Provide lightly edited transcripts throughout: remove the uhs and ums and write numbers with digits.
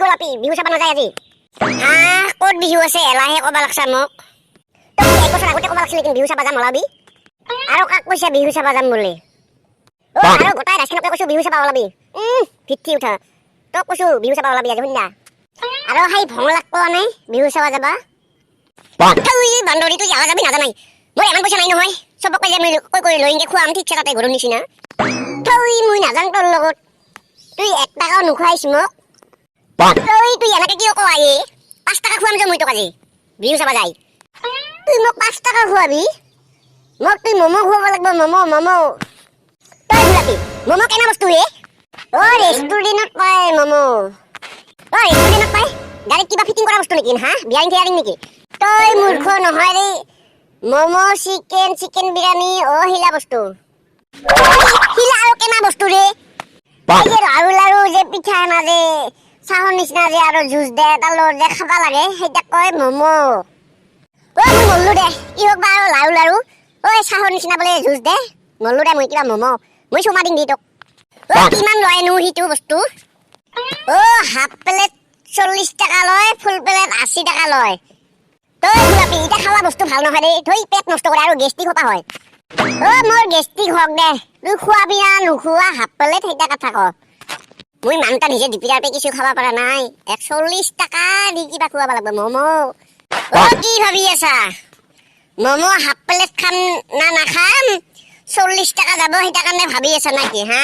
গোলাপী, বিহু চাব নাযায় আজি? হা, ক'ত বিহু আছে? এলাহে ক'বা লাগছা মোক। তই এক বছৰ আগতে ক'বা লাগছিল কিন্তু বিহু চাবা যাম, ওলাবি। আৰু কাক কৈছা বিহু চাবা যাম বুলি? অ, আৰু গোটাই ৰাইজখনকে কৈছো, বিহু চাবা ওলাবি। ভিত্তি উঠা, তই কৈছো, বিহু চাবা ওলাবি আজি সন্ধ্যা। আৰু সেই ভঙলাক কোৱা নাই বিহু চাবা যাবা? থৈ বান্দৰী, তুই যাৱা যাবি নাজানাই। মোৰ ইমান পইচা নাই নহয়, চবকে যে মই কৈ কৈ লৈ এনকে খুৱাম ঠিকছে তাতে গৰুৰ নিচিনা। থৈ, মই নাযাং তোৰ লগত। তুই 1 টকাও নোখোৱাইছ মোক। তই তুই এনেকে কিয় কোৱা এ? 5 টকা খুৱাম যে মই তোক আজি বিহু চাবা যাই। তুই মোক 5 টকা খুৱাবি? মোক তুই ম'ম' খুৱাব লাগিব, ম'ম' ম'ম'। তই গোলাপী, ম'ম' কেনে বস্তু হে? অ, ৰেষ্টুৰেণ্টত পায় ম'ম'। অ, ৰেষ্টুৰেণ্টত পায়। গাড়ীত কিবা ফিটিং কৰা বস্তু নেকি? হা, বিয়াৰিং থিয়াৰিং নেকি? তই মূৰ্খ নহয় ৰে। ম'ম' চিকেন, চিকেন বিৰিয়ানী, অ, শিলা বস্তু। শিলা আৰু কেনা বস্তু ৰে? এই যে লাৰু লাৰু যে পিঠা মাজে চাহৰ নিচিনা যে আৰু জুচ দে তাৰ লগত যে খাবা লাগে, সেইটাক কয় ম'ম'। অ, মই মল্লো দে। কি হওক বা আৰু লাৰু লাৰু, ঐ, চাহৰ নিচিনা বোলে জুচ দে। মল্লো দে মই। কিবা ম'ম' মই চুমা দিম দি তোক। অ, কিমান লয়নো সিটো বস্তু? অ, হাফ প্লেট 40 টকা লয়, ফুল প্লেট 80 টকা লয়। তই গোলাপী, এতিয়া খাৱা বস্তু ভাল নহয় দেই। থৈ, পেট নষ্ট কৰে আৰু গেষ্ট্ৰিক সোপা হয়। অ, মোৰ গেষ্ট্ৰিক হওক দে, তুই খোৱাবি না নোখোৱা হাফ প্লেট, সেইটা কথা ক। মই মানুহটা নিজে ডিপিটাৰ পে কিছু খাব পৰা নাই, 140 টকা দি কিবা খুৱাব লাগিব ম'ম'। অ, কি ভাবি আছা? ম'ম' হাফ প্লেট খাম না নাখাম, 40 টকা যাব, সেইটা কাৰণে ভাবি আছা নাকি? হা,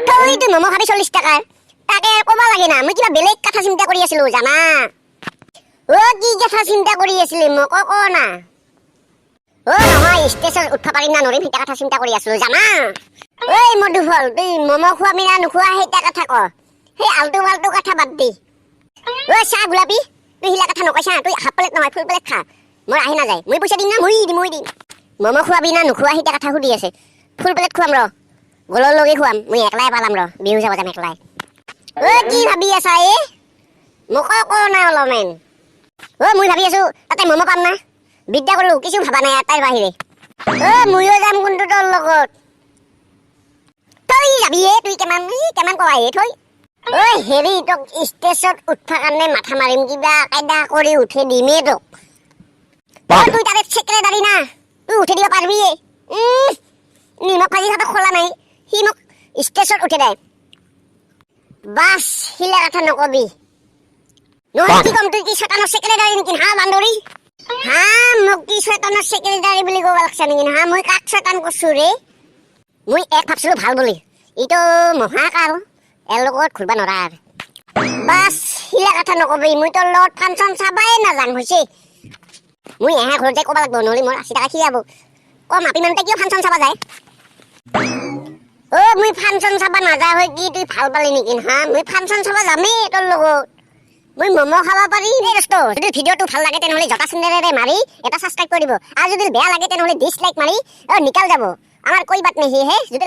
তই তুই ম'ম' খাবি 40 টকাৰ? তাকে ক'ব লাগে না। মই কিবা বেলেগ কথা চিন্তা কৰি আছিলো জানা। অ, কি কথা চিন্তা কৰি আছিলি, মোক ক না। অ, নহয়, ষ্টেজত উঠবা পাৰিম না নৰিম, সেইটা কথা চিন্তা কৰি আছিলো জানা। ঐ মধুফল, তুই ম'ম' খুৱাবি না নোখোৱা, সেইটা কথা ক। সেই আল্টু ফাল্টু কথা বাদ দি। ঐ চাহ গোলাপী, তুই সিলা কথা নকৈছা। তুই হাফ প্লেট নহয়, ফুল প্লেট খা, মোৰ আহি নাযায়। মই পইচা দিম না? মই দিম, মই দিম। ম'ম' খুৱাবি না নোখোৱা, সেইটা কথা সুধি আছে। ফুল প্লেট খুৱাম ৰ, গলৰ লগে খুৱাম। মই একলাই পালাম ৰ, বিহু চাব যাম একলাই। ঐ, কি ভাবি আছা এ? মোক ক না অলপমান। অ, মই ভাবি আছো তাতে ম'ম' পাম না। বিদ্যা কৰিলো, কিছু ভাবা নাই তাইৰ বাহিৰে। অ, ময়ো যাম কোনটো তোৰ লগত। তই যাবি হে? তুই কিমান ই কিমান কোৱা হে? থৈ। ঐ হেৰি, তোক ষ্টেজত উঠবা কাৰণে মাথা মাৰিম, কিবা কায়দা কৰি উঠি দিমেই তোক। অ, তুই তাৰে ছেক্ৰেটাৰী না, তুই উঠি দিব পাৰিবি। নিমখ ভাজি খাব খোলা নাই, সি মোক ষ্টেজত উঠে দে। বাছ, শিলা কথা নকবি নহয়। কি ক'ম? তুই কি শয়তানৰ ছেক্ৰেটাৰী নেকি? হা বান্দৰী, হা, মোক কি শয়তানৰ ছেক্ৰেটাৰী বুলি ক'ব লাগছে নেকি? হা, মই কাক শয়তান কৰছো ৰে? মই এক ভাবছিলো ভাল বুলি, ইটো মহাকাল। এৰ লগত ঘূৰিব নোৱাৰা। বাছ, শিলা কথা নকবি। মই তোৰ লগত ফাংচন চাবাই নাযাং হৈছে। মই এহে ঘৰত যাই ক'ব লাগিব, নহ'লে মোৰ 80 টকা খিয়াব। কম আপি মানুহটা কিয় ফাংচন চাবা যায়? অ, মই ফাংচন চাবা নাযা হয় কি তুই ভাল পালি নেকি? হা, মই ফাংচন চাবা যামেই তোৰ লগত। মই ম'ম' খাব পাৰিম। এই দোস্ত, যদি ভিডিঅ'টো ভাল লাগে তেনেহ'লে জতা চেন্দেলেৰে মাৰি এটা ছাবস্ক্ৰাইব কৰি দিব আৰু যদি বেয়া লাগে তেনেহ'লে ডিছলাইক মাৰি অ নিকাল যাব। আমাৰ कोई बात नहीं হে। যদি